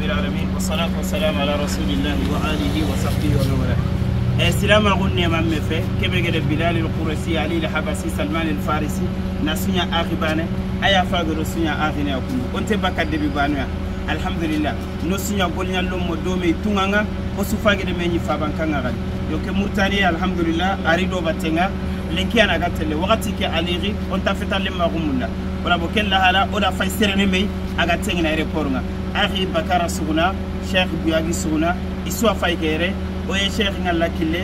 rabbil alamin wassalatu wassalamu ala rasulillahi wa alihi wa sahbihi wa man wala. Silama gonne mamme fe kebe gede Bilal al-Qurasi Ali al-Habasi Salman al-Farisi nasunya akhibane aya fagoro sunya akhine akunu onte bakadde bi banuya alhamdulillah no sunya golnya lommo dome tunganga o sufagede menyi faban kanga gal yo ke murtani alhamdulillah arido batenga lenki ana gatelle wakati ke aliri on ta fetalle magumulla wala bo kella hala oda fay serene mey aga tengina aéroport nga akhi bakara suguna cheikh buyagi suguna iswa fay kere oye cheikh ngalla kille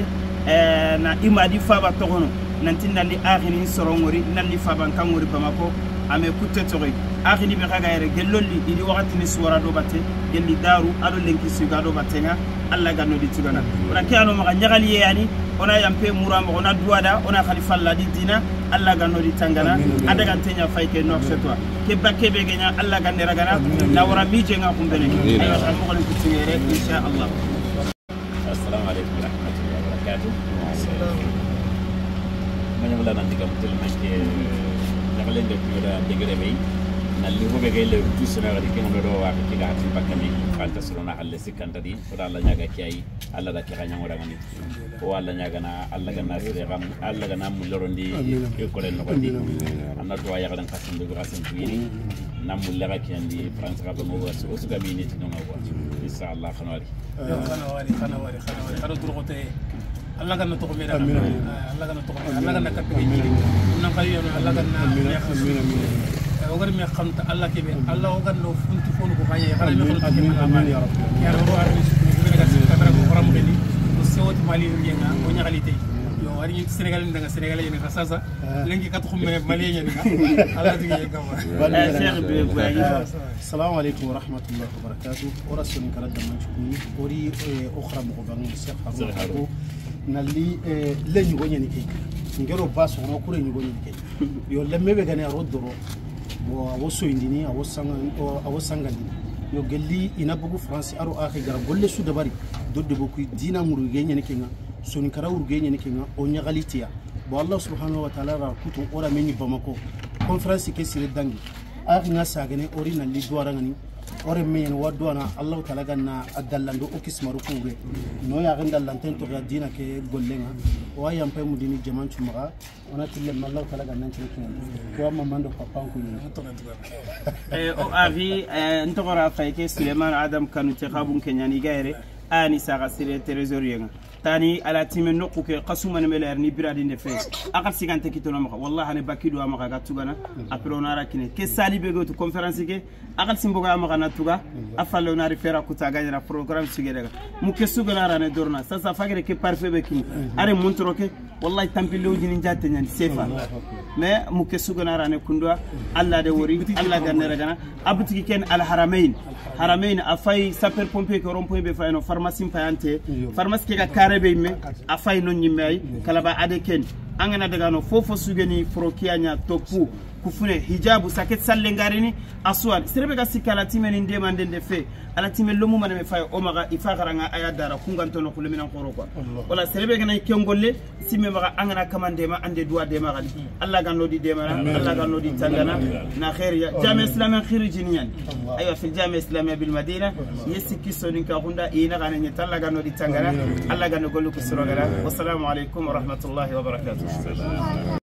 na imadi faba togono nanti nalli akhini sorongori nalli faban kangori bamako ame kutte togoy akhini be kaga yere gellolli idi wakati ni suwara do batte gelli daru ado lenki suga do battenga alla ganno di tugana ona ke ano maka nyagali yani ona yampe murama ona duwada ona khalifa la di dina alla ganno di tangana adaga tenya fayke nok chez toi ke bakke be genya alla ganne ragana na wara mi jenga kumbene ayo am ko len kutingere insha Allah. Assalamu alaikum warahmatullahi wabarakatuh. Manya wala nan diga mutel manke nagalen de kura degre be nalli ho be gelle tusna gadi ken do wa ki ga tin bakami falta surona alle sikanta di oda alla nyaga kiyai alla da kira nyango da ngani o alla nyaga na alla ga na sire gam alla ga na mulorondi e ko len no di anna to ya gadan kasim do gasim tuini na mulla ga kiyandi france ga mo wa so so ga mi ni tino ma wa insha Allah khanwari khanwari khanwari khanwari kharo durgote Allah ganna to mera Allah ganna to Allah ganna kappe ni nan kayo Allah ganna ogar mi xamta Allah kebe Allah ogar no funti fonu ko xaye xara mi xol amin ya rabbi ya rabbi arni sukku be ga kamera ko xoram ngeni ko sewoti mali ngenga o ñagali tay yo ari ñu Sénégal ndanga Sénégal yene xasasa lengi kat xumme mali ñeni nga Allah tigi gama cheikh be buagi. Assalamu alaykum wa rahmatullahi wa barakatuh. Ora soni kala damman chukuni ori okhra mo bang cheikh Harun nalli le ñugo ñeni ke ngero baso no kure ñugo ñeni ke yo lemme be gane aro doro bo awo soyindini awo sangandini yo gelli ina bugu france aro akhi gara golle su dabari dodde bo kuy dina muruge ñeni ke nga soni kara uruge ñeni ke nga o ñagalitiya bo Allah subhanahu wa ta'ala ra kutu ora meni bamako conférence ke sire dangi akhi nga sagene ori nalli duwara ngani ore men wadwana Allah ta'ala ganna adallando o kismaru kuure no ya gandallanten to ga dina ke gollenga o ayam pe mudini jaman chumara ona tille Allah ta'ala ganna chukina ko amma mando papan ku ni o avi ntogora fayke Suleiman Adam Kanute khabun kenyani gaire ani saga sire trésorier tani ala time nokku ke qasuma ne meler ni biradi ne fe akal sigante kitono maka wallahi ne bakido amaka ga tugana après on ara kine ke sali be go to conférence ke akal simboga amaka na tuga afallo na ri fera kuta ga jara programme sugere mu ke sugana ra ne dorna sasa fagere ke parfait be kini are montro ke wallahi tampillo jini jatte nyan sefa mais mu ke sugana ra ne kundwa alla de wori alla ganne ragana abutiki ken al haramain haramain afay sapeur pompier ke rond point be fayno pharmacie payante pharmacie ke ga kare be me afay non nyimme ay kala ba ade ken angana daga no fofo sugeni frokianya topu kufune hijabu saket salle ngarini aswad serebe ga sikala timeni ndemande de fe ala timen lomu maname fay o maga ifa garanga aya dara kunganto no kulemina khoro quoi wala serebe ga nay kengolle simme maga angana kamande ma ande duwa de maga Allah ganno di demara Allah ganno di tangana na khair ya jami islam khir jiniyan aywa fil jami islamia bil madina yesiki sonin ka gunda ina gana nyata Allah ganno di tangana Allah ganno gollu ku surogara wassalamu alaikum wa rahmatullahi wa barakatuh.